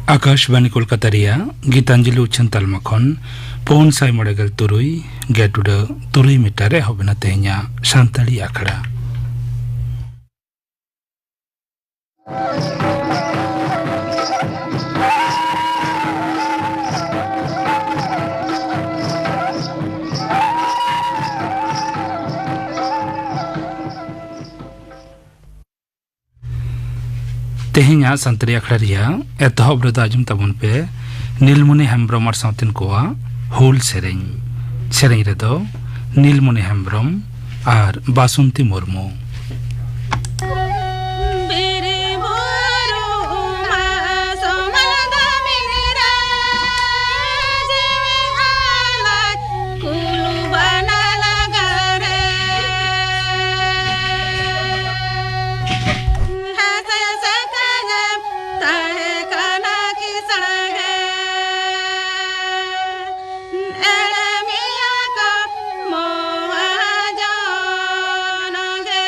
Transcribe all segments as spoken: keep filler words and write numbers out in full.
ᱟᱠᱟᱥᱵᱟᱱᱤ ᱠᱳᱞᱠᱟᱛᱟ ᱨᱮᱭᱟᱜ ᱜᱤᱛᱟᱧᱡᱚᱞᱤ ᱩᱪᱷᱟᱹᱱ ᱛᱟᱞᱢᱟ ᱠᱷᱚᱱ ᱯᱩᱱ ᱥᱟᱭ ᱢᱚᱬᱮ ᱜᱮᱞ ᱛᱩᱨᱩᱭ ᱜᱮᱴ ᱩᱰᱟᱹ ᱛᱩᱨᱩᱭ ᱢᱤᱴᱟᱨ ᱨᱮ ᱮᱦᱚᱵ ᱮᱱᱟ ᱛᱮᱦᱮᱧᱟᱜ ᱥᱟᱱᱛᱟᱲᱤ ᱟᱠᱷᱲᱟ᱾ ᱛᱮᱦᱮᱧᱟᱜ ᱥᱟᱱᱛᱟᱲᱤ ᱟᱠᱷᱲᱟ ᱨᱮᱭᱟᱜ ᱮᱛᱚᱦᱚᱵ ᱨᱮᱫᱚ ᱟᱸᱡᱚᱢ ᱛᱟᱵᱚᱱ ᱯᱮ ᱱᱤᱞᱢᱚᱱᱤ ᱦᱮᱢᱵᱨᱚᱢ ᱟᱨ ᱥᱟᱶᱛᱮᱱ ᱠᱚᱣᱟᱜ ᱦᱩᱞ ᱥᱮᱨᱮᱧ᱾ ᱥᱮᱨᱮᱧ ᱨᱮᱫᱚ ᱱᱤᱞᱢᱚᱱᱤ ᱦᱮᱢᱵᱨᱚᱢ ᱟᱨ ᱵᱟᱥᱚᱱᱛᱤ ᱢᱩᱨᱢᱩ᱾ ᱵᱤᱨ ᱵᱩᱨᱩ ᱢᱟ ᱥᱚᱢᱟᱱ ᱫᱟᱢᱤᱱ ᱨᱮ ᱡᱤᱣᱤ ᱟᱞᱟᱭ ᱠᱩᱞᱩ ᱵᱟᱱᱟ ᱞᱟᱜᱟ ᱨᱮ᱾ ᱦᱮᱸᱥᱮ ᱥᱮ ᱛᱮᱜᱮᱢ ᱛᱟᱦᱮᱸ ᱠᱟᱱᱟ ᱠᱤᱥᱟᱹᱬ ᱜᱮ᱾ ᱮᱲᱮ ᱢᱮᱭᱟ ᱠᱚ ᱢᱚᱦᱟᱡᱚᱱ ᱜᱮ᱾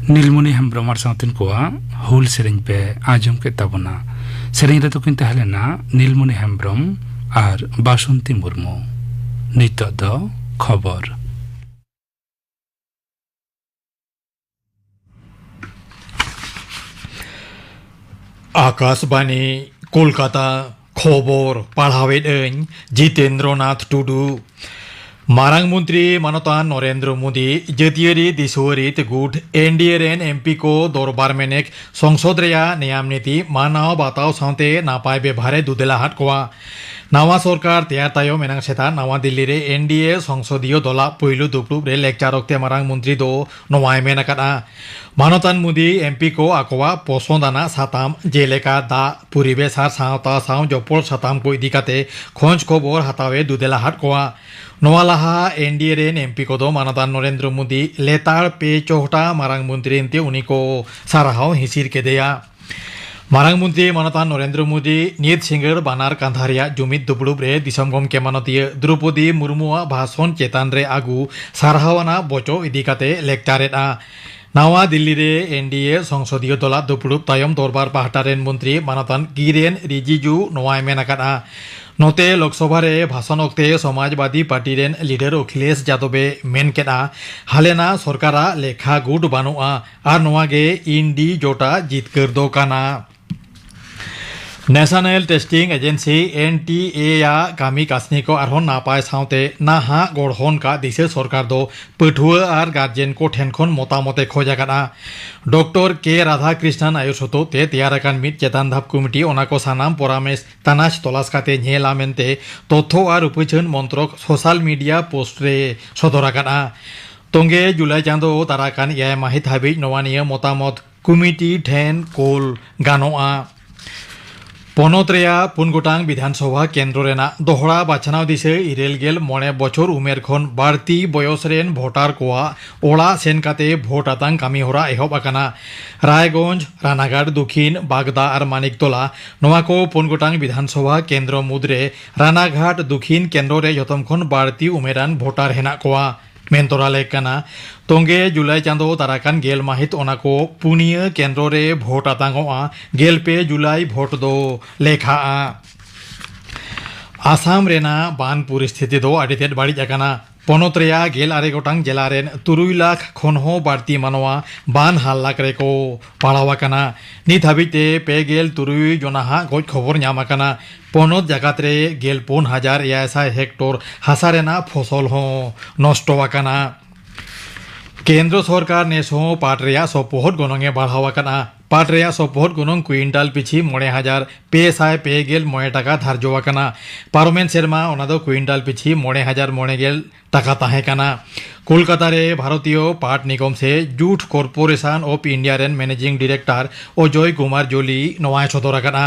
ᱱᱤᱞᱢᱚᱱᱤ ᱦᱮᱢᱵᱽᱨᱚᱢ ᱟᱨ ᱥᱟᱶᱛᱮᱱ ᱠᱚᱣᱟᱜ ᱦᱩᱞ ᱥᱮᱨᱮᱧ ᱯᱮ ᱟᱸᱡᱚᱢ ᱠᱮᱫ ᱛᱟᱵᱚᱱᱟ᱾ ᱥᱮᱨᱮᱧ ᱨᱮᱫᱚ ᱠᱤᱱ ᱛᱟᱦᱮᱸ ᱞᱮᱱᱟ ᱱᱤᱞᱢᱚᱱᱤ ᱦᱮᱢᱵᱽᱨᱚᱢ ᱟᱨ ᱵᱟᱥᱚᱱᱛᱤ ᱢᱩᱨᱢᱩ᱾ ᱱᱤᱛᱚᱜ ᱫᱚ ᱠᱷᱚᱵᱚᱨ᱾ ᱟᱠᱟᱥᱵᱟᱱᱤ, ᱠᱳᱞᱠᱟᱛᱟ᱾ ᱠᱷᱚᱵᱚᱨ ᱯᱟᱲᱦᱟᱣᱮᱫ ᱟᱹᱧ ᱡᱤᱛᱮᱱᱫᱨᱚ ᱱᱟᱛᱷ ᱴᱩᱰᱩ᱾ ᱢᱟᱨᱟᱝ ᱢᱚᱱᱛᱨᱤ ᱢᱟᱱᱚᱛᱟᱱ ᱱᱚᱨᱮᱱᱫᱨᱚ ᱢᱳᱫᱤ ᱡᱟᱹᱛᱤᱭᱟᱹᱨᱤ ᱫᱤᱥᱩᱣᱟᱹᱨᱤ ᱛᱮ ᱜᱩᱴ ᱮᱱ ᱰᱤ ᱮ ᱨᱮᱱ ᱮᱢ ᱯᱤ ᱠᱚ ᱫᱚᱨᱵᱟᱨ ᱢᱮᱱᱮᱠ ᱥᱚᱝᱥᱚᱫ ᱨᱮᱭᱟᱜ ᱱᱮᱭᱟᱢ ᱱᱤᱛᱤ ᱢᱟᱱᱟᱣ ᱵᱟᱛᱟᱣ ᱥᱟᱶᱛᱮ ᱱᱟᱯᱟᱭ ᱵᱮᱵᱷᱟᱨᱮ ᱫᱩᱫᱮᱞᱟ ᱦᱟᱫ ᱠᱚᱣᱟ᱾ ᱱᱟᱣᱟ ᱥᱚᱨᱠᱟᱨ ᱛᱮᱭᱟᱨ ᱛᱟᱭᱚᱢ ᱮᱱᱟᱝ ᱥᱮᱛᱟᱜ ᱱᱟᱣᱟ ᱫᱤᱞᱞᱤ ᱨᱮ ᱮᱱ ᱰᱤ ᱮ ᱥᱚᱝᱥᱚᱫᱤᱭᱚ ᱫᱚᱞᱟᱜ ᱯᱩᱭᱞᱩ ᱫᱩᱯᱲᱩᱵ ᱨᱮ ᱞᱮᱠᱪᱟᱨ ᱚᱠᱛᱮ ᱢᱟᱨᱟᱝ ᱢᱚᱱᱛᱨᱤ ᱫᱚ ᱱᱚᱣᱟᱭ ᱢᱮᱱ ᱟᱠᱟᱫᱼᱟ᱾ ᱢᱟᱱᱚᱛᱟᱱ ᱢᱳᱫᱤ ᱮᱢ ᱯᱤ ᱠᱚ ᱟᱠᱚᱣᱟᱜ ᱯᱚᱥᱚᱸᱫ ᱟᱱᱟᱜ ᱥᱟᱛᱟᱢ ᱡᱮᱞᱮᱠᱟ ᱫᱟᱜ, ᱯᱚᱨᱤᱵᱮᱥ ᱟᱨ ᱥᱟᱶᱛᱟ ᱥᱟᱶ ᱡᱚᱯᱚᱲ ᱥᱟᱛᱟᱢ ᱠᱚ ᱤᱫᱤ ᱠᱟᱛᱮ ᱠᱷᱚᱸᱡᱽ ᱠᱷᱚᱵᱚᱨ ᱦᱟᱛᱟᱣ ᱮ ᱫᱩᱫᱮᱞᱟ ᱦᱟᱫ ᱠᱚᱣᱟ᱾ ᱱᱚᱣᱟ ᱞᱟᱦᱟ ᱮᱱ ᱰᱤ ᱮ ᱨᱮᱱ ᱮᱢ ᱯᱤ ᱠᱚᱫᱚ ᱢᱟᱱᱚᱛᱟᱱ ᱱᱚᱨᱮᱱᱫᱨᱚ ᱢᱳᱫᱤ ᱞᱮᱛᱟᱲ ᱯᱮ ᱪᱚᱦᱴᱟ ᱢᱟᱨᱟᱝ ᱢᱚᱱᱛᱨᱤ ᱮᱱᱛᱮ ᱩᱱᱤ ᱠᱚ ᱥᱟᱨᱦᱟᱣ ᱦᱤᱥᱤᱨ ᱠᱮᱫᱮᱭᱟ᱾ ᱢᱟᱨᱟᱝ ᱢᱚᱱᱛᱨᱤ ᱢᱟᱱᱚᱛᱟᱱ ᱱᱚᱨᱮᱱᱫᱨᱚ ᱢᱳᱫᱤ ᱧᱤᱫ ᱥᱤᱸᱜᱟᱹᱲ ᱵᱟᱱᱟᱨ ᱠᱟᱸᱫᱷᱟ ᱨᱮᱭᱟᱜ ᱡᱩᱢᱤᱫ ᱫᱩᱯᱲᱩᱵ ᱨᱮ ᱫᱤᱥᱚᱢ ᱜᱚᱢᱠᱮ ᱢᱟᱱᱚᱛᱤᱭᱟᱹ ᱫᱨᱚᱯᱚᱫᱤ ᱢᱩᱨᱢᱩᱣᱟᱜ ᱵᱷᱟᱥᱚᱱ ᱪᱮᱛᱟᱱ ᱨᱮ ᱟᱹᱜᱩ ᱥᱟᱨᱦᱟᱣ ᱟᱱᱟᱜ ᱵᱚᱪᱚᱜ ᱤᱫᱤ ᱠᱟᱛᱮ ᱞᱮᱠᱪᱟᱨ ᱮᱫᱼᱟ᱾ ᱱᱟᱣᱟ ᱫᱤᱞᱞᱤ ᱨᱮ ᱮᱱ ᱰᱤ ᱮ ᱥᱚᱝᱥᱚᱫᱤᱭᱚ ᱫᱚᱞᱟᱜ ᱫᱩᱯᱲᱩᱵ ᱛᱟᱭᱚᱢ ᱫᱚᱨᱵᱟᱨ ᱯᱟᱦᱴᱟ ᱨᱮᱱ ᱢᱚᱱᱛᱨᱤ ᱢᱟᱱᱚᱛᱟᱱ ᱠᱤᱨᱮᱱ ᱨᱤᱡᱤᱡᱩ ᱱᱚᱣᱟᱭ ᱢᱮᱱ ᱟᱠᱟᱫᱼᱟ᱾ ᱱᱚᱛᱮ ᱞᱳᱠᱥᱚᱵᱷᱟ ᱨᱮ ᱵᱷᱟᱥᱚᱱ ᱚᱠᱛᱮ ᱥᱚᱢᱟᱡᱽᱵᱟᱫᱤ ᱯᱟᱨᱴᱤ ᱨᱮᱱ ᱞᱤᱰᱟᱨ ᱚᱠᱷᱤᱞᱮᱥ ᱡᱟᱫᱚᱵ ᱮ ᱢᱮᱱ ᱠᱮᱫᱼᱟ, ᱦᱟᱞᱮᱱᱟ ᱥᱚᱨᱠᱟᱨᱟᱜ ᱞᱮᱠᱷᱟ ᱜᱩᱴ ᱵᱟᱹᱱᱩᱜᱼᱟ ᱟᱨ ᱱᱚᱣᱟ ᱜᱮ ᱤᱱᱰᱤ ᱡᱳᱴᱟ ᱡᱤᱛᱠᱟᱹᱨ ᱫᱚ ᱠᱟᱱᱟ᱾ National testing agency, N T A, ᱟᱜ ᱠᱟᱹᱢᱤ ᱠᱟᱹᱥᱱᱤ ᱠᱚ ᱟᱨᱦᱚᱸ ᱱᱟᱯᱟᱭ ᱥᱟᱶᱛᱮ ᱱᱟᱦᱟᱜ ᱜᱚᱲᱦᱚᱱ ᱠᱟᱜ ᱫᱤᱥᱟᱹ ᱥᱚᱨᱠᱟᱨ ᱫᱚ ᱯᱟᱹᱴᱷᱩᱣᱟᱹ ᱟᱨ ᱜᱟᱨᱡᱮᱱ ᱠᱚ ᱴᱷᱮᱱ ᱠᱷᱚᱱ ᱢᱚᱛᱟᱢᱚᱛ ᱮ ᱠᱷᱚᱡ ᱟᱠᱟᱫᱼᱟ᱾ ᱰᱚᱠᱴᱚᱨ ᱠᱮ ᱨᱟᱫᱷᱟᱠᱨᱤᱥᱱᱟᱱ ᱟᱭᱩᱨ ᱥᱚᱛᱚᱜ ᱛᱮ ᱛᱮᱭᱟᱨ ᱟᱠᱟᱱ ᱢᱤᱫ ᱪᱮᱛᱟᱱ ᱫᱷᱟᱯ ᱠᱚᱢᱤᱴᱤ ᱚᱱᱟ ᱠᱚ ᱥᱟᱱᱟᱢ ᱯᱚᱨᱟᱢᱮᱥ ᱛᱟᱱᱟᱪ ᱛᱚᱞᱟᱥ ᱠᱟᱛᱮ ᱧᱮᱞᱟ ᱢᱮᱱᱛᱮ ᱛᱚᱛᱛᱷᱚ ᱟᱨ ᱩᱯᱟᱹᱪᱷᱟᱹᱱ ᱢᱚᱱᱛᱨᱚᱠ ᱥᱳᱥᱟᱞ ᱢᱤᱰᱤᱭᱟ ᱯᱳᱥᱴ ᱨᱮ ᱥᱚᱫᱚᱨ ᱟᱠᱟᱫᱼᱟ᱾ ᱛᱚᱝᱜᱮ ᱡᱩᱞᱟᱭ ᱪᱟᱸᱫᱚ ᱫᱟᱨᱟ ᱠᱟᱱ ᱮᱭᱟᱭ ᱢᱟᱹᱦᱤᱛ ᱦᱟᱹᱵᱤᱡ ᱱᱚᱣᱟ ᱱᱤᱭᱟᱹ ᱢᱚᱛᱟᱢᱚᱛ ᱠᱚᱢᱤᱴᱤ ᱴᱷᱮᱱ ᱠᱳᱞ ᱜᱟᱱᱚᱜᱼᱟ᱾ ᱯᱚᱱᱚᱛ ᱨᱮᱭᱟᱜ ᱯᱩᱱ ᱜᱚᱴᱟᱝ ᱵᱤᱫᱷᱟᱱ ᱥᱚᱵᱷᱟ ᱠᱮᱱᱫᱨᱚ ᱨᱮᱱᱟᱜ ᱫᱚᱦᱲᱟ ᱵᱟᱪᱷᱱᱟᱣ ᱫᱤᱥᱟᱹ ᱤᱨᱟᱹᱞ ᱜᱮᱞ ᱢᱚᱬᱮ ᱵᱚᱪᱷᱚᱨ ᱩᱢᱮᱨ ᱠᱷᱚᱱ ᱵᱟᱹᱲᱛᱤ ᱵᱚᱭᱚᱥ ᱨᱮᱱ ᱵᱷᱳᱴᱟᱨ ᱠᱚᱣᱟᱜ ᱚᱲᱟᱜ ᱥᱮᱱ ᱠᱟᱛᱮ ᱵᱷᱳᱴ ᱟᱛᱟᱝ ᱠᱟᱹᱢᱤ ᱦᱚᱨᱟ ᱮᱦᱚᱵ ᱟᱠᱟᱱᱟ᱾ ᱨᱟᱭᱜᱚᱸᱡᱽ, ᱨᱟᱱᱟᱜᱟᱲ ᱫᱚᱠᱷᱤᱱ, ᱵᱟᱜᱽᱫᱟ ᱟᱨ ᱢᱟᱱᱤᱠᱛᱚᱞᱟ, ᱱᱚᱣᱟ ᱠᱚ ᱯᱩᱱ ᱜᱚᱴᱟᱝ ᱵᱤᱫᱷᱟᱱ ᱥᱚᱵᱷᱟ ᱠᱮᱱᱫᱨᱚ ᱢᱩᱫᱽᱨᱮ ᱨᱟᱱᱟᱜᱷᱟᱴ ᱫᱚᱠᱷᱤᱱ ᱠᱮᱱᱫᱨᱚ ᱨᱮ ᱡᱚᱛᱚᱢ ᱠᱷᱚᱱ ᱵᱟᱹᱲᱛᱤ ᱩᱢᱮᱨᱟᱱ ᱵᱷᱳᱴᱟᱨ ᱦᱮᱱᱟᱜ ᱠᱚᱣᱟ᱾ ᱢᱮᱱ ᱛᱚᱨᱟ ᱞᱮᱠ ᱠᱟᱱᱟ᱾ ᱛᱚᱸᱜᱮ ᱡᱩᱞᱟᱭ ᱪᱟᱸᱫᱚ ᱛᱟᱨᱟᱠᱟᱱ ᱜᱮᱞ ᱢᱟᱹᱦᱤᱛ ᱚᱱᱟ ᱠᱚ ᱯᱩᱱᱭᱟᱹ ᱠᱮᱱᱫᱨᱚ ᱨᱮ ᱵᱷᱳᱴ ᱟᱛᱟᱝᱚᱜᱼᱟ᱾ ᱜᱮᱞ ᱯᱮ ᱡᱩᱞᱟᱭ ᱵᱷᱳᱴ ᱫᱚ ᱞᱮᱠᱷᱟᱜᱼᱟ᱾ ᱟᱥᱟᱢ ᱨᱮᱱᱟᱜ ᱵᱟᱱ ᱯᱚᱨᱤᱥᱛᱷᱤᱛᱤ ᱫᱚ ᱟᱹᱰᱤ ᱛᱮᱫ ᱵᱟᱹᱲᱤᱡ ᱟᱠᱟᱱᱟ᱾ ᱯᱚᱱᱚᱛ ᱨᱮᱭᱟᱜ ᱜᱮᱞ ᱟᱨᱮ ᱜᱚᱴᱟᱝ ᱡᱮᱞᱟ ᱨᱮᱱ ᱛᱩᱨᱩᱭ ᱞᱟᱠᱷ ᱠᱷᱚᱱ ᱦᱚᱸ ᱵᱟᱹᱲᱛᱤ ᱢᱟᱱᱣᱟ ᱵᱟᱱ ᱦᱟᱞᱞᱟᱠ ᱨᱮᱠᱚ ᱯᱟᱲᱟᱣ ᱟᱠᱟᱱᱟ᱾ ᱱᱤᱛ ᱦᱟᱹᱵᱤᱡ ᱛᱮ ᱯᱮ ᱜᱮᱞ ᱛᱩᱨᱩᱭ ᱡᱚᱱᱟ ᱦᱟᱜ ᱜᱚᱡ ᱠᱷᱚᱵᱚᱨ ᱧᱟᱢ ᱟᱠᱟᱱᱟ᱾ ᱯᱚᱱᱚᱛ ᱡᱟᱠᱟᱛ ᱨᱮ ᱜᱮᱞ ᱯᱩᱱ ᱦᱟᱡᱟᱨ ᱮᱭᱟᱭ ᱥᱟᱭ ᱦᱮᱠᱴᱚᱨ ᱦᱟᱥᱟ ᱨᱮᱱᱟᱜ ᱯᱷᱚᱥᱚᱞ ᱦᱚᱸ ᱱᱚᱥᱴᱚ ᱟᱠᱟᱱᱟ᱾ ᱠᱮᱱᱫᱨᱚ ᱥᱚᱨᱠᱟᱨ ᱱᱮᱥ ᱦᱚᱸ ᱯᱟᱴ ᱨᱮᱭᱟᱜ ᱥᱚᱯᱚᱦᱚᱫ ᱜᱚᱱᱚᱝ ᱮ ᱵᱟᱲᱦᱟᱣ ᱟᱠᱟᱫᱼᱟ᱾ ᱯᱟᱴ ᱨᱮᱭᱟᱜ ᱥᱚᱯᱚᱦᱚᱫ ᱜᱚᱱᱚᱝ ᱠᱩᱭᱤᱱᱴᱟᱞ ᱯᱤᱪᱷᱤ ᱢᱚᱬᱮ ᱦᱟᱡᱟᱨ ᱯᱮ ᱥᱟᱭ ᱯᱮ ᱜᱮᱞ ᱢᱚᱬᱮ ᱴᱟᱠᱟ ᱫᱷᱟᱨᱡᱚ ᱟᱠᱟᱱᱟ᱾ ᱯᱟᱨᱚᱢᱮᱱ ᱥᱮᱨᱢᱟ ᱚᱱᱟ ᱫᱚ ᱠᱩᱭᱤᱱᱴᱟᱞ ᱯᱤᱪᱷᱤ ᱢᱚᱬᱮ ᱦᱟᱡᱟᱨ ᱢᱚᱬᱮ ᱜᱮᱞ ᱴᱟᱠᱟ ᱛᱟᱦᱮᱸ ᱠᱟᱱᱟ᱾ ᱠᱳᱞᱠᱟᱛᱟ ᱨᱮ ᱵᱷᱟᱨᱚᱛᱤᱭᱚ ᱯᱟᱴ ᱱᱤᱜᱚᱢ ᱥᱮ ᱡᱩᱴ ᱠᱚᱨᱯᱳᱨᱮᱥᱚᱱ ᱚᱯᱷ ᱤᱱᱰᱤᱭᱟ ᱨᱮᱱ ᱢᱮᱱᱮᱡᱤᱝ ᱰᱤᱨᱮᱠᱴᱚᱨ ᱚᱡᱚᱭ ᱠᱩᱢᱟᱨ ᱡᱚᱞᱤ ᱱᱚᱣᱟᱭ ᱥᱚᱫᱚᱨ ᱟᱠᱟᱫᱼᱟ᱾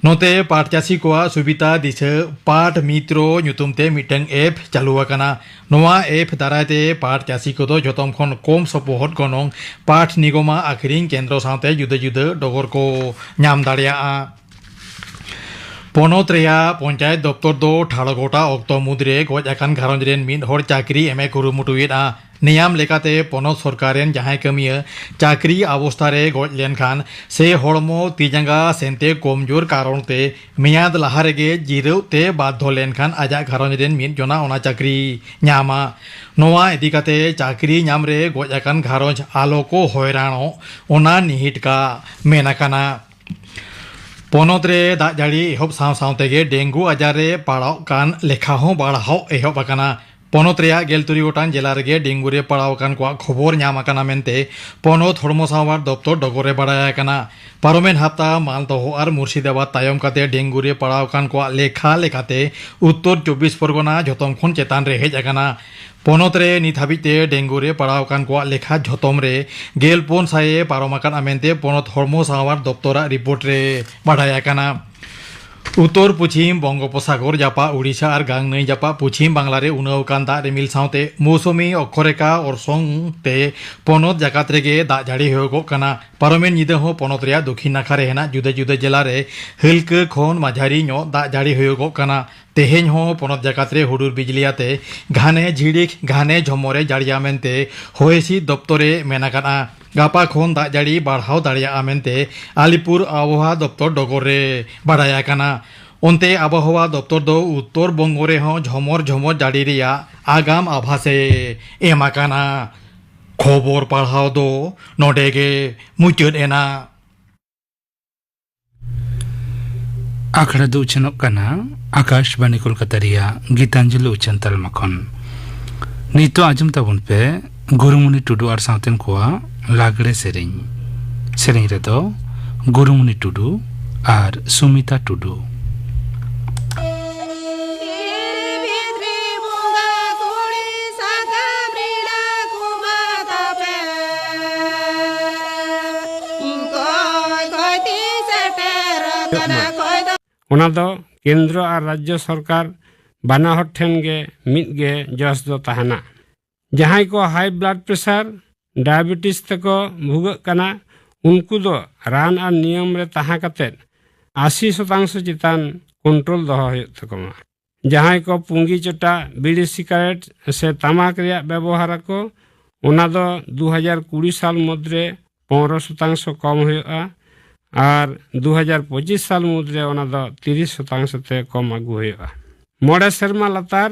ᱱᱚᱛᱮ ᱯᱟᱴ ᱪᱟᱹᱥᱤ ᱠᱚᱣᱟᱜ ᱥᱩᱵᱤᱫᱷᱟ ᱫᱤᱥᱟᱹ ᱯᱟᱴ ᱢᱤᱛᱨᱚ ᱧᱩᱛᱩᱢ ᱛᱮ ᱢᱤᱫᱴᱟᱝ ᱮᱯ ᱪᱟᱹᱞᱩ ᱟᱠᱟᱱᱟ᱾ ᱱᱚᱣᱟ ᱮᱯ ᱫᱟᱨᱟᱭ ᱛᱮ ᱯᱟᱴ ᱪᱟᱹᱥᱤ ᱠᱚᱫᱚ ᱡᱚᱛᱚᱢ ᱠᱷᱚᱱ ᱠᱚᱢ ᱥᱚᱯᱚᱦᱚᱫ ᱜᱚᱱᱚᱝ ᱯᱟᱴ ᱱᱤᱜᱚᱢᱟᱜ ᱟᱹᱠᱷᱨᱤᱧ ᱠᱮᱱᱫᱨᱚ ᱥᱟᱶᱛᱮ ᱡᱩᱫᱟᱹ ᱡᱩᱫᱟᱹ ᱰᱚᱜᱚᱨ ᱠᱚ ᱧᱟᱢ ᱫᱟᱲᱮᱭᱟᱜᱼᱟ᱾ ᱯᱚᱱᱚᱛ ᱨᱮᱭᱟᱜ ᱯᱚᱧᱪᱟᱭᱮᱛ ᱫᱚᱯᱛᱚᱨ ᱫᱚ ᱴᱷᱟᱲᱚ ᱜᱚᱴᱟ ᱚᱠᱛᱚ ᱢᱩᱫᱽᱨᱮ ᱜᱚᱡ ᱟᱠᱟᱱ ᱜᱷᱟᱨᱚᱸᱡᱽ ᱨᱮᱱ ᱢᱤᱫ ᱦᱚᱲ ᱪᱟᱹᱠᱨᱤ ᱮᱢᱮ ᱠᱩᱨᱩᱢᱩᱴᱩᱭᱮᱫᱼᱟ᱾ ᱱᱮᱭᱟᱢ ᱞᱮᱠᱟᱛᱮ ᱯᱚᱱᱚᱛ ᱥᱚᱨᱠᱟᱨ ᱨᱮᱱ ᱡᱟᱦᱟᱸᱭ ᱠᱟᱹᱢᱤᱭᱟᱹ ᱪᱟᱹᱠᱨᱤ ᱚᱵᱚᱥᱛᱷᱟ ᱨᱮ ᱜᱚᱡ ᱞᱮᱱᱠᱷᱟᱱ ᱥᱮ ᱦᱚᱲᱢᱚ ᱛᱤ ᱡᱟᱸᱜᱟ ᱥᱮᱱᱛᱮ ᱠᱚᱢᱡᱳᱨ ᱠᱟᱨᱚᱱ ᱛᱮ ᱢᱮᱭᱟᱫ ᱞᱟᱦᱟ ᱨᱮᱜᱮ ᱡᱤᱨᱟᱹᱣ ᱛᱮ ᱵᱟᱫᱷᱚ ᱞᱮᱱᱠᱷᱟᱱ ᱟᱡᱟᱜ ᱜᱷᱟᱨᱚᱸᱡᱽ ᱨᱮᱱ ᱢᱤᱫ ᱡᱚᱱᱟ ᱚᱱᱟ ᱪᱟᱹᱠᱨᱤ ᱧᱟᱢᱟ᱾ ᱱᱚᱣᱟ ᱤᱫᱤ ᱠᱟᱛᱮ ᱪᱟᱹᱠᱨᱤ ᱧᱟᱢ ᱨᱮ ᱜᱚᱡ ᱟᱠᱟᱱ ᱜᱷᱟᱨᱚᱸᱡᱽ ᱟᱞᱚ ᱠᱚ ᱦᱚᱭᱨᱟᱱᱚᱜ, ᱚᱱᱟ ᱱᱤᱦᱤᱴ ᱠᱟᱜ ᱢᱮᱱ ᱟᱠᱟᱱᱟ᱾ ᱯᱚᱱᱚᱛ ᱨᱮ ᱫᱟᱜ ᱡᱟᱹᱲᱤ ᱮᱦᱚᱵ ᱥᱟᱶ ᱥᱟᱶ ᱛᱮᱜᱮ ᱰᱮᱝᱜᱩ ᱟᱡᱟᱨ ᱨᱮ ᱯᱟᱲᱟᱣ ᱠᱟᱱ ᱞᱮᱠᱷᱟ ᱦᱚᱸ ᱵᱟᱲᱦᱟᱣ ᱮᱦᱚᱵ ᱟᱠᱟᱱᱟ᱾ ᱯᱚᱱᱚᱛ ᱨᱮᱭᱟᱜ ᱜᱮᱞ ᱛᱩᱨᱩᱭ ᱜᱚᱴᱟᱝ ᱡᱮᱞᱟ ᱨᱮᱜᱮ ᱰᱮᱝᱜᱩ ᱨᱮ ᱯᱟᱲᱟᱣ ᱟᱠᱟᱱ ᱠᱚᱣᱟᱜ ᱠᱷᱚᱵᱚᱨ ᱧᱟᱢ ᱟᱠᱟᱱᱟ ᱢᱮᱱᱛᱮ ᱯᱚᱱᱚᱛ ᱦᱚᱲᱢᱚ ᱥᱟᱶᱟᱨ ᱫᱚᱯᱛᱚᱨ ᱰᱚᱜᱚᱨ ᱨᱮ ᱵᱟᱲᱟᱭ ᱟᱠᱟᱱᱟ᱾ ᱯᱟᱨᱚᱢᱮᱱ ᱦᱟᱯᱛᱟ ᱢᱟᱞᱫᱚᱦᱚ ᱟᱨ ᱢᱩᱨᱥᱤᱫᱟᱵᱟᱫᱽ ᱛᱟᱭᱚᱢ ᱠᱟᱛᱮ ᱰᱮᱝᱜᱩ ᱨᱮ ᱯᱟᱲᱟᱣ ᱟᱠᱟᱱ ᱠᱚᱣᱟᱜ ᱞᱮᱠᱷᱟ ᱞᱮᱠᱟᱛᱮ ᱩᱛᱛᱚᱨ ᱪᱚᱵᱵᱤᱥ ᱯᱚᱨᱜᱚᱱᱟ ᱡᱷᱚᱛᱚᱢ ᱠᱷᱚᱱ ᱪᱮᱛᱟᱱ ᱨᱮ ᱦᱮᱡ ᱟᱠᱟᱱᱟ᱾ ᱯᱚᱱᱚᱛ ᱨᱮ ᱱᱤᱛ ᱦᱟᱹᱵᱤᱡ ᱛᱮ ᱰᱮᱝᱜᱩ ᱨᱮ ᱯᱟᱲᱟᱣ ᱟᱠᱟᱱ ᱠᱚᱣᱟᱜ ᱞᱮᱠᱷᱟ ᱡᱷᱚᱛᱚᱢ ᱨᱮ ᱜᱮᱞ ᱯᱩᱱ ᱥᱟᱭ ᱮ ᱯᱟᱨᱚᱢ ᱟᱠᱟᱱᱟ ᱢᱮᱱᱛᱮ ᱯᱚᱱᱚᱛ ᱦᱚᱲᱢᱚ ᱥᱟᱶᱟᱨ ᱫᱚᱯᱛᱚᱨᱟᱜ ᱨᱤᱯᱳᱨᱴ ᱨᱮ ᱵᱟᱰᱟᱭ ᱟᱠᱟᱱᱟ᱾ ᱩᱛᱛᱚᱨ ᱯᱚᱪᱷᱤᱢ ᱵᱚᱝᱜᱳᱯᱚᱥᱟᱜᱚᱨ ᱡᱟᱯᱟᱜ ᱩᱲᱤᱥᱥᱟ ᱟᱨ ᱜᱟᱝ ᱱᱟᱹᱭ ᱡᱟᱯᱟᱜ ᱯᱚᱪᱷᱤᱢ ᱵᱟᱝᱞᱟ ᱨᱮ ᱩᱱᱟᱹᱣ ᱟᱠᱟᱱ ᱫᱟᱜ ᱨᱤᱢᱤᱞ ᱥᱟᱶᱛᱮ ᱢᱳᱣᱥᱩᱢᱤ ᱚᱠᱠᱷᱚᱨᱮᱠᱷᱟ ᱚᱨᱥᱚᱝ ᱛᱮ ᱯᱚᱱᱚᱛ ᱡᱟᱠᱟᱛ ᱨᱮᱜᱮ ᱫᱟᱜ ᱡᱟᱹᱲᱤ ᱦᱩᱭᱩᱜᱚᱜ ᱠᱟᱱᱟ᱾ ᱯᱟᱨᱚᱢᱮᱱ ᱧᱤᱫᱟᱹ ᱦᱚᱸ ᱯᱚᱱᱚᱛ ᱨᱮᱭᱟᱜ ᱫᱚᱠᱷᱤᱱ ᱱᱟᱠᱷᱟ ᱨᱮ ᱦᱮᱱᱟᱜ ᱡᱩᱫᱟᱹ ᱡᱩᱫᱟᱹ ᱡᱮᱞᱟ ᱨᱮ ᱦᱟᱹᱞᱠᱟᱹ ᱠᱷᱚᱱ ᱢᱟᱡᱷᱟᱨᱤ ᱧᱚᱜ ᱫᱟᱜ ᱡᱟᱹᱲᱤ ᱦᱩᱭᱩᱜᱚᱜ ᱠᱟᱱᱟ᱾ ᱛᱮᱦᱮᱧ ᱦᱚᱸ ᱯᱚᱱᱚᱛ ᱡᱟᱠᱟᱛ ᱨᱮ ᱦᱩᱰᱩᱨ ᱵᱤᱡᱽᱞᱤ ᱟᱛᱮ ᱜᱷᱟᱱᱮ ᱡᱷᱤᱲᱤᱠ ᱜᱷᱟᱱᱮ ᱡᱷᱚᱢᱚᱨᱮ ᱡᱟᱹᱲᱤᱭᱟ ᱢᱮᱱᱛᱮ ᱦᱚᱭ ᱦᱤᱸᱥᱤᱫ ᱫᱚᱯᱛᱚᱨᱮ ᱢᱮᱱ ᱟᱠᱟᱫᱼᱟ᱾ ᱜᱟᱯᱟ ᱠᱷᱚᱱ ᱫᱟᱜ ᱡᱟᱹᱲᱤ ᱵᱟᱲᱦᱟᱣ ᱫᱟᱲᱮᱭᱟᱜᱼᱟ ᱢᱮᱱᱛᱮ ᱟᱞᱤᱯᱩᱨ ᱟᱵᱚᱦᱟᱣᱟ ᱫᱚᱯᱛᱚᱨ ᱰᱚᱜᱚᱨ ᱨᱮ ᱵᱟᱰᱟᱭ ᱟᱠᱟᱱᱟ᱾ ᱚᱱᱛᱮ ᱟᱵᱚᱦᱟᱣᱟ ᱫᱚᱯᱛᱚᱨ ᱫᱚ ᱩᱛᱛᱚᱨ ᱵᱚᱝᱜᱚ ᱨᱮᱦᱚᱸ ᱡᱷᱚᱢᱚᱨ ᱡᱷᱚᱢᱚᱨ ᱡᱟᱹᱲᱤ ᱨᱮᱭᱟᱜ ᱟᱜᱟᱢ ᱟᱵᱷᱟᱥᱮ ᱮᱢ ᱟᱠᱟᱱᱟ᱾ ᱠᱷᱚᱵᱚᱨ ᱯᱟᱲᱦᱟᱣ ᱫᱚ ᱱᱚᱰᱮ ᱜᱮ ᱢᱩᱪᱟᱹᱫ ᱮᱱᱟ᱾ ᱟᱠᱷᱲᱟ ᱫᱚ ᱩᱪᱷᱟᱹᱱᱚᱜ ᱠᱟᱱᱟ ᱟᱠᱟᱥᱵᱟᱬᱤ ᱠᱳᱞᱠᱟᱛᱟ ᱨᱮᱭᱟᱜ ᱜᱤᱛᱟᱧᱡᱚᱞᱤ ᱩᱪᱷᱟᱹᱱ ᱛᱟᱞᱢᱟ ᱠᱷᱚᱱ᱾ ᱱᱤᱛᱚᱜ ᱟᱸᱡᱚᱢ ᱛᱟᱵᱚᱱ ᱯᱮ ᱜᱩᱨᱩᱢᱩᱱᱤ ᱴᱩᱰᱩ ᱟᱨ ᱥᱟᱶᱛᱮᱱ ᱠᱚᱣᱟᱜ ᱞᱟᱜᱽᱲᱮ ᱥᱮᱨᱮᱧ᱾ ᱥᱮᱨᱮᱧ ᱨᱮᱫᱚ ᱜᱩᱨᱩᱢᱩᱱᱤ ᱴᱩᱰᱩ ᱟᱨ ᱥᱩᱢᱤᱛᱟ ᱴᱩᱰᱩ᱾ ᱚᱱᱟ ᱫᱚ ᱠᱮᱱᱫᱨᱚ ᱟᱨ ᱨᱟᱡᱽᱡᱚ ᱥᱚᱨᱠᱟᱨ ᱵᱟᱱᱟ ᱦᱚᱲ ᱴᱷᱮᱱ ᱜᱮ ᱢᱤᱫ ᱜᱮ ᱡᱚᱥ ᱫᱚ ᱛᱟᱦᱮᱱᱟ᱾ ᱡᱟᱦᱟᱸᱭ ᱠᱚ ᱦᱟᱭ ᱵᱞᱟᱰ ᱯᱨᱮᱥᱟᱨ, ᱰᱟᱭᱟᱵᱮᱴᱤᱥ ᱛᱮᱠᱚ ᱵᱷᱩᱜᱟᱹᱜ ᱠᱟᱱᱟ, ᱩᱱᱠᱩ ᱫᱚ ᱨᱟᱱ ᱟᱨ ᱱᱤᱭᱚᱢ ᱨᱮ ᱛᱟᱦᱮᱸ ᱠᱟᱛᱮ ᱟᱥᱤ ᱥᱚᱛᱟᱝᱥᱚ ᱪᱮᱛᱟᱱ ᱠᱚᱱᱴᱨᱳᱞ ᱫᱚᱦᱚ ᱦᱩᱭᱩᱜ ᱛᱟᱠᱚ ᱢᱟ᱾ ᱡᱟᱦᱟᱸᱭ ᱠᱚ ᱯᱩᱸᱜᱤ ᱪᱚᱴᱟ, ᱵᱤᱲᱤ ᱥᱤᱜᱟᱨᱮᱴ ᱥᱮ ᱛᱟᱢᱟᱠ ᱨᱮᱭᱟᱜ ᱵᱮᱵᱚᱦᱟᱨ ᱟᱠᱚ, ᱚᱱᱟ ᱫᱚ ᱫᱩ ᱦᱟᱡᱟᱨ ᱠᱩᱲᱤ ᱥᱟᱞ ᱢᱩᱫᱽᱨᱮ ᱯᱚᱱᱨᱚ ᱥᱚᱛᱟᱝᱥᱚ ᱠᱚᱢ ᱦᱩᱭᱩᱜᱼᱟ ᱟᱨ ᱫᱩ ᱦᱟᱡᱟᱨ ᱯᱚᱸᱪᱤᱥ ᱥᱟᱞ ᱢᱩᱫᱽᱨᱮ ᱚᱱᱟ ᱫᱚ ᱛᱤᱨᱤᱥ ᱥᱚᱛᱟᱝᱥᱚ ᱛᱮ ᱠᱚᱢ ᱟᱹᱜᱩ ᱦᱩᱭᱩᱜᱼᱟ᱾ ᱢᱚᱬᱮ ᱥᱮᱨᱢᱟ ᱞᱟᱛᱟᱨ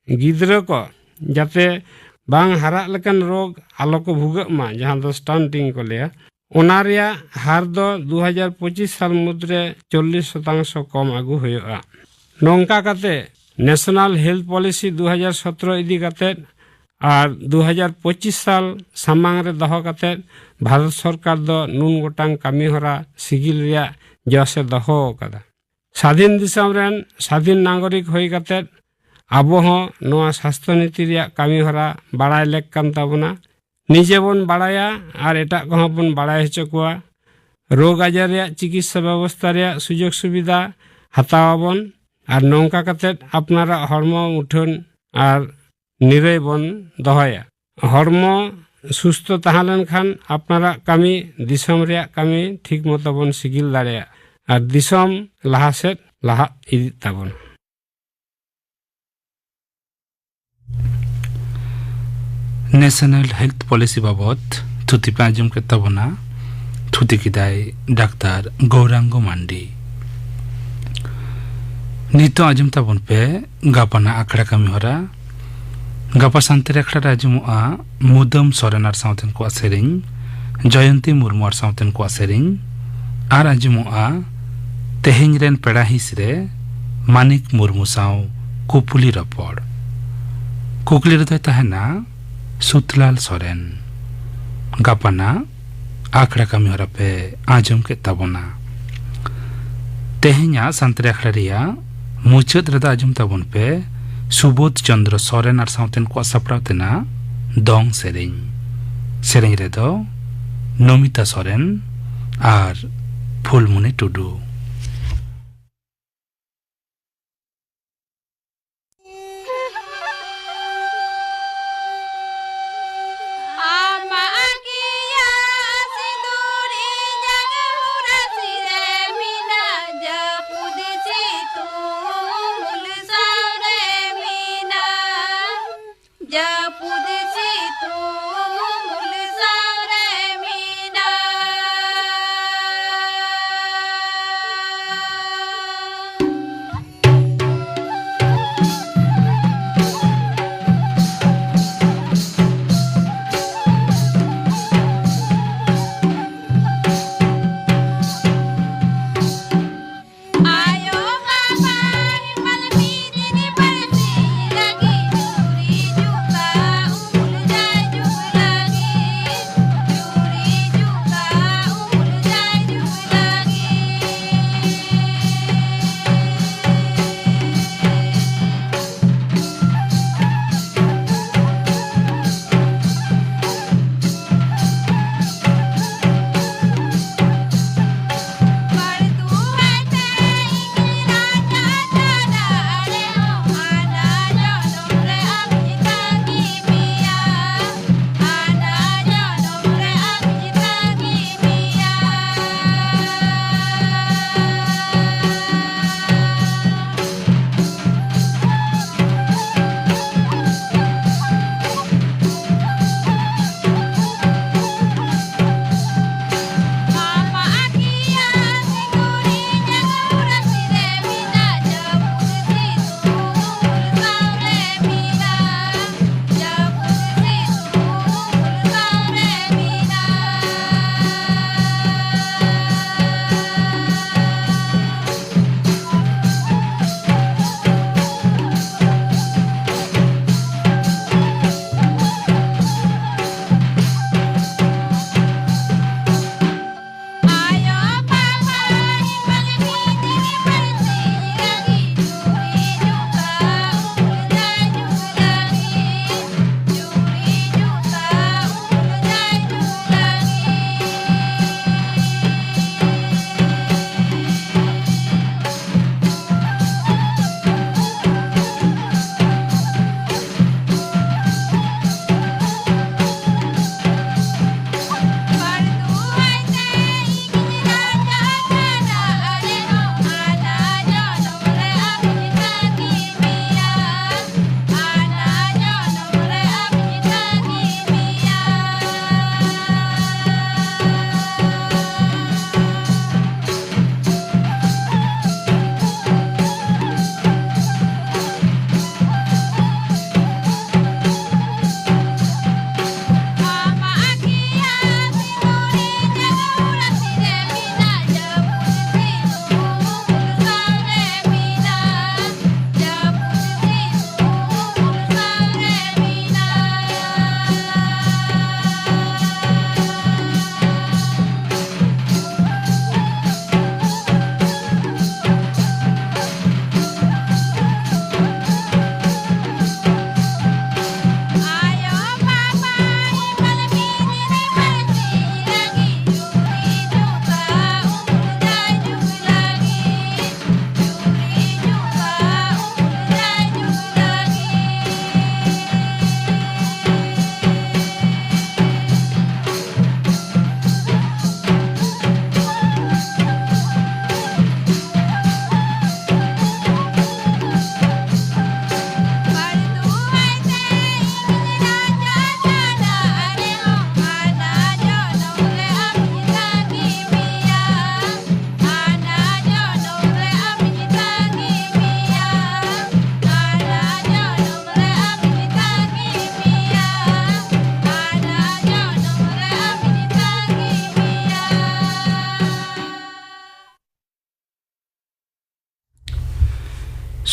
ᱜᱤᱫᱽᱨᱟᱹ ᱠᱚ ᱡᱟᱛᱮ ᱵᱟᱝ ᱦᱟᱨᱟᱜ ᱞᱮᱠᱟᱱ ᱨᱳᱜᱽ ᱟᱞᱚ ᱠᱚ ᱵᱷᱩᱜᱟᱹᱜ ᱢᱟ, ᱡᱟᱦᱟᱸ ᱫᱚ ᱥᱴᱟᱱᱴᱤᱝ ᱠᱚ ᱞᱟᱹᱭᱟ, ᱚᱱᱟ ᱨᱮᱭᱟᱜ ᱦᱟᱨ ᱫᱚ ᱫᱩ ᱦᱟᱡᱟᱨ ᱯᱚᱸᱪᱤᱥ ᱥᱟᱞ ᱢᱩᱫᱽᱨᱮ ᱪᱚᱞᱞᱤᱥ ᱥᱚᱛᱟᱝᱥᱚ ᱠᱚᱢ ᱟᱹᱜᱩ ᱦᱩᱭᱩᱜᱼᱟ᱾ ᱱᱚᱝᱠᱟ ᱠᱟᱛᱮ ᱱᱮᱥᱚᱱᱟᱞ ᱦᱮᱞᱛᱷ ᱯᱚᱞᱤᱥᱤ ᱫᱩ ᱦᱟᱡᱟᱨ ᱥᱚᱛᱨᱚ ᱤᱫᱤ ᱠᱟᱛᱮ ᱟᱨ ᱫᱩ ᱦᱟᱡᱟᱨ ᱯᱚᱸᱪᱤᱥ ᱥᱟᱞ ᱥᱟᱢᱟᱝ ᱨᱮ ᱫᱚᱦᱚ ᱠᱟᱛᱮ ᱵᱷᱟᱨᱚᱛ ᱥᱚᱨᱠᱟᱨ ᱫᱚ ᱱᱩᱱ ᱜᱚᱴᱟᱝ ᱠᱟᱹᱢᱤ ᱦᱚᱨᱟ ᱥᱤᱜᱤᱞ ᱨᱮᱭᱟᱜ ᱡᱚᱥᱮ ᱫᱚᱦᱚ ᱟᱠᱟᱫᱟ᱾ ᱥᱟᱫᱷᱤᱱ ᱫᱤᱥᱚᱢ ᱨᱮᱱ ᱥᱟᱫᱷᱤᱱ ᱱᱟᱜᱚᱨᱤᱠ ᱦᱩᱭ ᱠᱟᱛᱮ ᱟᱵᱚ ᱦᱚᱸ ᱱᱚᱣᱟ ᱥᱟᱥᱛᱷᱚ ᱱᱤᱛᱤ ᱨᱮᱭᱟᱜ ᱠᱟᱹᱢᱤ ᱦᱚᱨᱟ ᱵᱟᱲᱟᱭ ᱞᱮᱠ ᱠᱟᱱ ᱛᱟᱵᱚᱱᱟ᱾ ᱱᱤᱡᱮ ᱵᱚᱱ ᱵᱟᱲᱟᱭᱟ ᱟᱨ ᱮᱴᱟᱜ ᱠᱚᱦᱚᱸ ᱵᱚᱱ ᱵᱟᱲᱟᱭ ᱦᱚᱪᱚ ᱠᱚᱣᱟ᱾ ᱨᱳᱜᱽ ᱟᱡᱟᱨ ᱨᱮᱭᱟᱜ ᱪᱤᱠᱤᱛᱥᱟ ᱵᱮᱵᱚᱥᱛᱷᱟ ᱨᱮᱭᱟᱜ ᱥᱩᱡᱳᱜᱽ ᱥᱩᱵᱤᱫᱷᱟ ᱦᱟᱛᱟᱣ ᱟᱵᱚᱱ᱾ ᱟᱨ ᱱᱚᱝᱠᱟ ᱠᱟᱛᱮᱫ ᱟᱯᱱᱟᱨᱟᱜ ᱦᱚᱲᱢᱚ ᱢᱩᱴᱷᱟᱹᱱ ᱟᱨ ᱱᱤᱨᱟᱹᱭ ᱵᱚᱱ ᱫᱚᱦᱚᱭᱟ᱾ ᱦᱚᱲᱢᱚ ᱥᱩᱥᱛᱷᱚ ᱛᱟᱦᱮᱸ ᱞᱮᱱᱠᱷᱟᱱ ᱟᱯᱱᱟᱨᱟᱜ ᱠᱟᱹᱢᱤ, ᱫᱤᱥᱚᱢ ᱨᱮᱭᱟᱜ ᱠᱟᱹᱢᱤ ᱴᱷᱤᱠ ᱢᱚᱛᱚ ᱵᱚᱱ ᱥᱤᱜᱤᱞ ᱫᱟᱲᱮᱭᱟᱜᱼᱟ ᱟᱨ ᱫᱤᱥᱚᱢ ᱞᱟᱦᱟ ᱥᱮᱫ ᱞᱟᱦᱟ ᱤᱫᱤᱜ ᱛᱟᱵᱚᱱᱟ᱾ ᱱᱮᱥᱚᱱᱟᱞ ᱦᱮᱞᱛᱷ ᱯᱚᱞᱤᱥᱤ ᱵᱟᱵᱚᱛ ᱛᱷᱩᱛᱤ ᱯᱮ ᱟᱸᱡᱚᱢ ᱠᱮᱫ ᱛᱟᱵᱚᱱᱟ᱾ ᱛᱷᱩᱛᱤ ᱠᱮᱫᱟᱭ ᱰᱟᱠᱛᱟᱨ ᱜᱳᱣᱨᱟᱝᱜᱚ ᱢᱟᱱᱰᱤ᱾ ᱱᱤᱛᱚᱜ ᱟᱸᱡᱚᱢ ᱛᱟᱵᱚᱱ ᱯᱮ ᱜᱟᱯᱟᱱᱟᱜ ᱟᱠᱷᱲᱟ ᱠᱟᱹᱢᱤ ᱦᱚᱨᱟ᱾ ᱜᱟᱯᱟ ᱥᱟᱱᱛᱟᱲᱤ ᱟᱠᱷᱲᱟ ᱨᱮ ᱟᱸᱡᱚᱢᱚᱜᱼᱟ ᱢᱩᱫᱟᱹᱢ ᱥᱚᱨᱮᱱ ᱟᱨ ᱥᱟᱶᱛᱮᱱ ᱠᱚᱣᱟᱜ ᱥᱮᱨᱮᱧ, ᱡᱚᱭᱚᱱᱛᱤ ᱢᱩᱨᱢᱩ ᱟᱨ ᱥᱟᱶᱛᱮᱱ ᱠᱚᱣᱟᱜ ᱥᱮᱨᱮᱧ, ᱟᱨ ᱟᱸᱡᱚᱢᱚᱜᱼᱟ ᱛᱮᱦᱮᱧ ᱨᱮᱱ ᱯᱮᱲᱟ ᱦᱤᱸᱥ ᱨᱮ ᱢᱟᱱᱤᱠ ᱢᱩᱨᱢᱩ ᱥᱟᱶ ᱠᱩᱯᱩᱞᱤ ᱨᱚᱯᱚᱲ᱾ ᱠᱩᱠᱞᱤ ᱨᱮᱫᱚᱭ ᱛᱟᱦᱮᱱᱟ ᱥᱩᱛᱞᱟᱞ ᱥᱚᱨᱮᱱ᱾ ᱜᱟᱯᱟᱱᱟᱜ ᱟᱠᱷᱲᱟ ᱠᱟᱹᱢᱤ ᱦᱚᱨᱟ ᱯᱮ ᱟᱸᱡᱚᱢ ᱠᱮᱫ ᱛᱟᱵᱚᱱᱟ᱾ ᱛᱮᱦᱮᱧᱟᱜ ᱥᱟᱱᱛᱟᱲᱤ ᱟᱠᱷᱲᱟ ᱨᱮᱭᱟᱜ ᱢᱩᱪᱟᱹᱫ ᱨᱮᱫᱚ ᱟᱸᱡᱚᱢ ᱛᱟᱵᱚᱱ ᱯᱮ ᱥᱩᱵᱳᱫᱷ ᱪᱚᱸᱫᱽᱨᱚ ᱥᱚᱨᱮᱱ ᱟᱨ ᱥᱟᱶᱛᱮᱱ ᱠᱚᱣᱟᱜ ᱥᱟᱯᱲᱟᱣ ᱛᱮᱱᱟᱜ ᱫᱚᱝ ᱥᱮᱨᱮᱧ᱾ ᱥᱮᱨᱮᱧ ᱨᱮᱫᱚ ᱱᱚᱢᱤᱛᱟ ᱥᱚᱨᱮᱱ ᱟᱨ ᱯᱷᱩᱞᱢᱩᱱᱤ ᱴᱩᱰᱩ᱾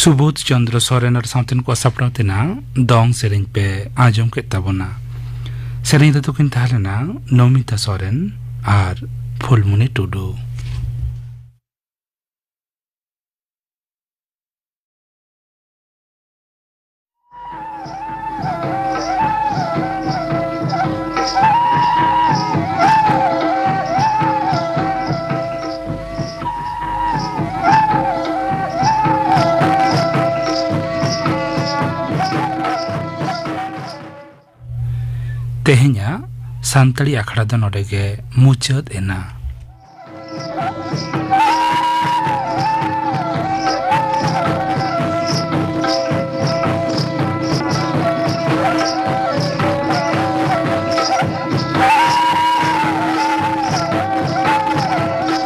ᱥᱩᱵᱳᱫᱷ ᱪᱚᱱᱫᱨᱚ ᱥᱚᱨᱮᱱ ᱟᱨ ᱥᱟᱶᱛᱮᱱ ᱠᱚᱣᱟᱜ ᱥᱟᱯᱲᱟᱣ ᱛᱮᱱᱟᱜ ᱫᱚᱝ ᱥᱮᱨᱮᱧ ᱯᱮ ᱟᱸᱡᱚᱢ ᱠᱮᱫ ᱛᱟᱵᱚᱱᱟ᱾ ᱥᱮᱨᱮᱧ ᱨᱮᱫᱚ ᱠᱤᱱ ᱛᱟᱦᱮᱸ ᱞᱮᱱᱟ ᱱᱚᱢᱤᱛᱟ ᱥᱚᱨᱮᱱ ᱟᱨ ᱯᱷᱩᱞᱢᱩᱱᱤ ᱴᱩᱰᱩ᱾ ᱛᱮᱦᱮᱧᱟᱜ ᱥᱟᱱᱛᱟᱲᱤ ᱟᱠᱷᱲᱟ ᱫᱚ ᱱᱚᱰᱮ ᱜᱮ ᱢᱩᱪᱟᱹᱫ ᱮᱱᱟ᱾